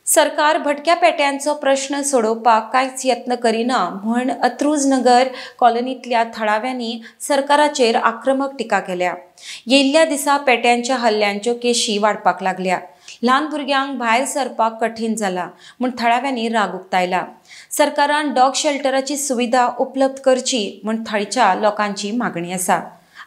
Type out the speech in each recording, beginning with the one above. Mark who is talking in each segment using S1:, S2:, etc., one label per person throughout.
S1: सरकार भटक्या पेट्यांचो प्रश्न सोडोवपाक कांयच यत्न करिना म्हूण अंत्रुज नगर कॉलनींतल्या थळाव्यांनी सरकाराचेर आक्रमक टिका केल्या. येयल्ल्या दिसा पेट्यांच्या हल्ल्यांच्यो केशी वाडपाक लागल्या. ल्हान भुरग्यांक भायर सरपाक कठीण जाला म्हूण थळाव्यांनी राग उक्तायला. सरकारान डॉग शेल्टराची सुविधा उपलब्ध करची म्हूण थळच्या लोकांची मागणी आसा.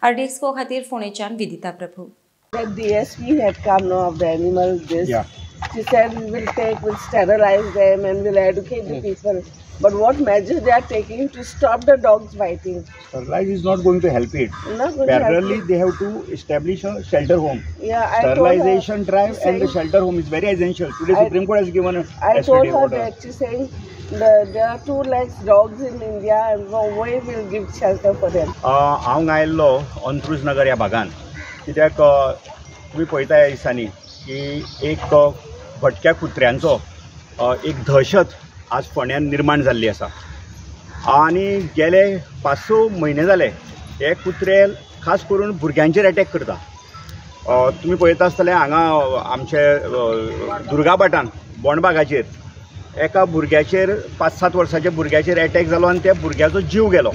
S1: आरडीएक्सको खातीर फोंडेच्यान विदिता Prabhu.
S2: The DSP had come now of the animal this.
S3: Yeah.
S2: She said we will take, we'll sterilize them and we'll educate the people. But what measures they are taking to stop the dogs biting?
S3: Sterilize is not going to help it.
S2: Not going to help
S3: Parallelly,
S2: it.
S3: They have to establish a shelter home.
S2: Yeah, I told her,
S3: Sterilization drive
S2: she's
S3: and the
S2: saying-
S3: shelter home is very essential. Today, Supreme Court has given a
S2: I told
S3: yesterday
S2: her
S3: order.
S2: That she's saying there are 2 lakhs dogs in India and we will give shelter for them.
S3: हांव आयिल्लो अंत्रुज नगर ह्या भागान, कित्याक तुमी पळयता ह्या दिसांनी की एक भटक्या कुत्र्यांचो एक दहशत आज फोंड्यान निर्माण जाल्ली आसा. आनी गेले 5-6 म्हयने जाले हे कुत्रे खास करून भुरग्यांचेर एटॅक करता. तुमी पळयता आसतले हांगा आमचे दुर्गाभाटान बोंडबागाचेर एका भुरग्याचेर 5-7 वर्साच्या भुरग्याचेर एटॅक जालो आनी त्या भुरग्याचो जीव गेलो.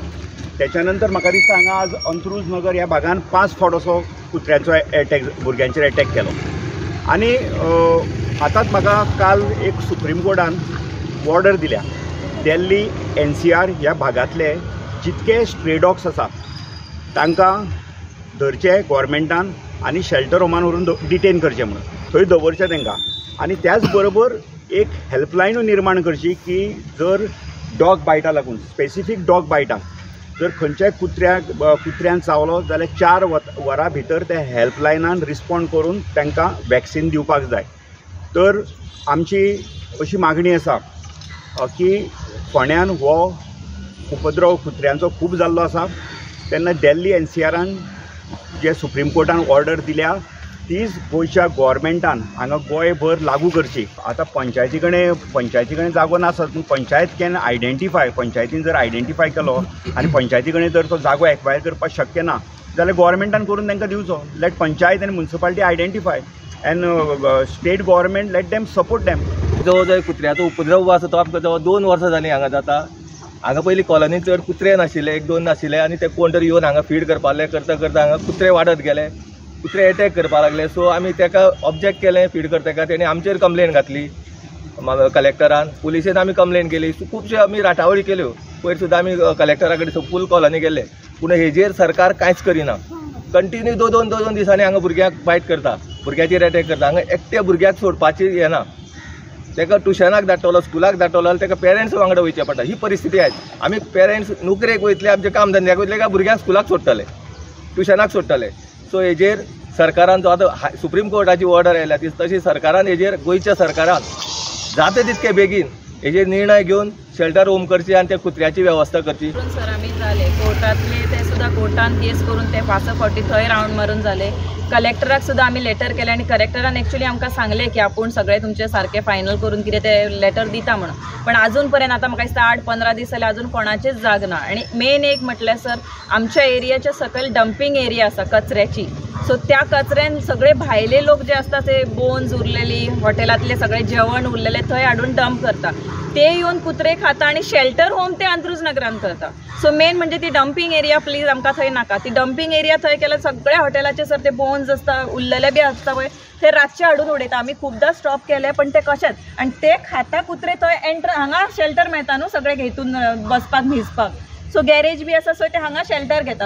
S3: त्याच्या नंतर म्हाका दिसता हांगा आज अंत्रुज नगर ह्या भागान 5 फावट असो कुत्र्यांचो एटॅक भुरग्यांचेर एटॅक केलो. आनी आतांच म्हाका काल एक सुप्रीम कोर्टान ऑर्डर दिल्या, दिल्ली NCR ह्या भागांतले जितके स्ट्रे डॉग्स आसा तांकां धरचे गोवोरमेंटान आनी शेल्टर होमान व्हरून डिटेन करचे म्हणून थंय दवरचें तांकां. आनी त्याच बरोबर एक हेल्पलायनूय निर्माण करची की जर डॉग बायटा लागून स्पेसिफीक डॉग बायटाक जर खंयच्याय कुत्र्यान चावलो जाल्यार 4 वरां भितर त्या हेल्पलायनान रिस्पोंड करून तांकां वॅक्सिन दिवपाक जाय. तर आमची अशी मागणी आसा की फोंड्यान हो उपद्रव कुत्र्यांचो खूब जाल्लो आसा, तेन्ना दिल्ली NCRान जे सुप्रीम कोर्टान ऑर्डर दिल्या तीच गोंयच्या गोवोरमेंटान हांगा गोंयभर लागू करची. आतां पंचायती कडेन जागो नासत पूण पंचायत can identify, पंचायतीन जर आयडेंटिफाय केलो आनी पंचायती कडेन जर तो जागो एक्वायर करपाक शक्य ना जाल्यार गोवोरमेंटान करून तांकां दिवचो. Let panchayat आनी municipality identify and state government let them support them.
S4: जवळ जवळ कुत्र्याचो उपद्रव आसा तो आमकां जवळ 2 वर्सां जालीं हांगा जाता. हांगा पयलीं कॉलनीन चड कुत्रे नाशिल्ले, 1-2 नाशिल्ले आनी ते कोण तरी येवन हांगा फीड करपाक लागले. करता करता हांगा कुत्रे वाडत गेले, कुत्रे एटॅक करपाक लागले. सो आमी ताका ऑब्जेक्ट केलें फीड करता तेका, तेणी आमचेर कंप्लेन घातली कलेक्टरान, पुलिसेन आमी कंप्लेन केली. खुबश्यो आमी राटावळी केल्यो. पयर सुद्दां आमी कलेक्टरा कडेन फूल कॉलनी गेल्ले, पूण हेजेर सरकार कांयच करिना. कंटिन्यू 2-2 दिसांनी हांगा भुरग्यांक बायट करता, भुरग्याचेर एटॅक करता. हांगा एकट्या भुरग्याक सोडपाची येना, ताका ट्युशनाक धाडटलो, स्कुलाक धाडटलो जाल्यार ताका पेरंट्स वांगडा वयचें पडटा. ही परिस्थिती आयज. आमी पेरंट्स नोकरेक वयतले, आमच्या काम धंद्याक वयतले काय भुरग्यांक स्कुलाक सोडटले, ट्युशनाक सोडटले. सो हेजेर सरकारान जो आतां सुप्रीम कोर्टाची ऑर्डर आयल्या ती तशी सरकारान हेजेर, गोंयच्या सरकारान जाता तितके बेगीन हेजेर निर्णय घेवन शेल्टर होम करची आनी त्या कुत्र्याची वेवस्था करची.
S5: सर आमी जाले कोर्टांतले ते सुद्दां कोर्टान केस करून ते 5 फावटी थंय रावंड मारून जाले. कलेक्टराक सुद्दां आमी लेटर केलें आनी कलेक्टरान एक्चुअली आमकां सांगलें की आपूण सगळें तुमचें सारकें फायनल करून कितें तें लेटर दिता म्हणून, पण अजून पर्यंत आतां म्हाका दिसता 8-15 दीस जाले अजून कोणाचेच जाग ना. आनी मेन एक म्हटल्यार सर आमच्या एरियाच्या सकयल डंपींग एरिया आसा कचऱ्याची. सो त्या कचऱ्यान सगळे भायले लोक जे आसता ते बोन्स उरलेली, हॉटेलांतले सगळे जेवण उरलेले थंय हाडून डंप करता, ते येवन कुत्रे खाता आनी शेल्टर होम ते अंत्रुज नगरान करता. सो मेन म्हणजे ती डंपींग एरिया प्लीज आमकां थंय नाका. ती डंपींग एरिया थंय केल्यार सगळ्या हॉटेलाचे सर ते बोन्स आसता उरलेले बी आसता पळय ते रातचे हाडून उडयता. आमी खुबदां स्टॉप केले पण ते कशेंच, आनी ते खाता कुत्रे थंय एंटर हांगा शेल्टर मेळटा न्हू सगळे घेतून बसपाक न्हिजपाक. सो गॅरेज बी आसा, सो ते हांगा शेल्टर घेता.